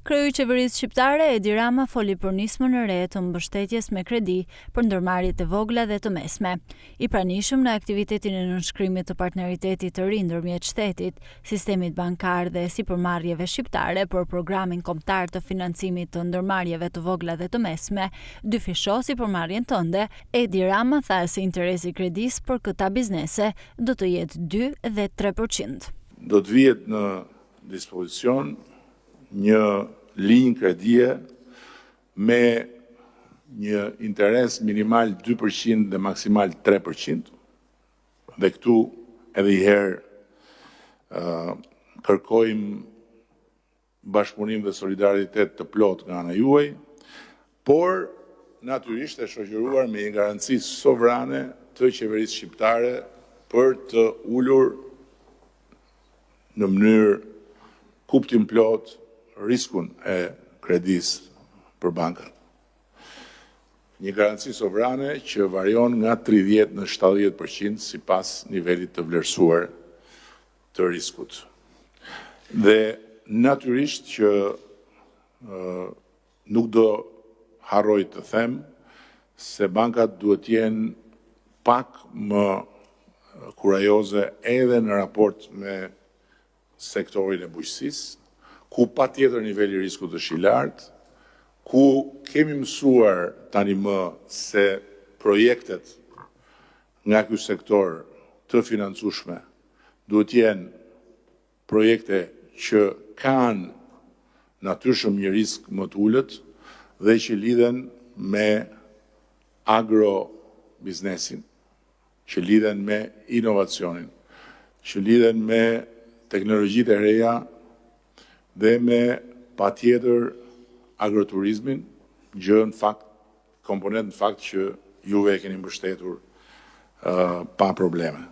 Kreu i qeverisë shqiptare, Edi Rama foli për nismën e re të mbështetjes me kredi për ndërmarrjet e vogla dhe të mesme. I pranishëm në aktivitetin e nënshkrimit të partneritetit të ri ndërmjet shtetit, sistemit bankar dhe sipërmarrjeve shqiptare për programin kombëtar të financimit të ndërmarrjeve të vogla dhe të mesme, Dyfisho sipërmarrjen tënde, Edi Rama tha se interesi i kredisë për këta biznese do të jetë 2 dhe 3 për qind. Do të vihet në dispozicion një linjë kredie me një interes minimal 2% dhe maksimal 3%, dhe këtu edhe një herë kërkojmë bashkëpunim dhe solidaritet të plotë nga ana juaj, por natyrisht e shoqëruar me një garanci sovrane të qeverisë shqiptare për të ulur në mënyrë kuptimplotë riskun e kredisë për bankat. Një garanci sovrane që varion nga 30 në 70% sipas nivelit të vlerësuar të riskut. Dhe natyrisht që nuk do harroj të them se bankat duhet të jenë pak më kurajoze edhe në raport me sektorin e bujqësisë, ku patjetër niveli i riskut është i lartë, ku kemi mësuar tani më se projektet nga ky sektor të financueshme duhet të jenë projekte që kanë natyrshëm një risk më të ulët dhe që lidhen me agrobiznesin, që lidhen me inovacionin, që lidhen me teknologjitë e reja dhe me patjetër agroturizmin, gjë në fakt, komponent në fakt që juve e keni mbështetur pa probleme.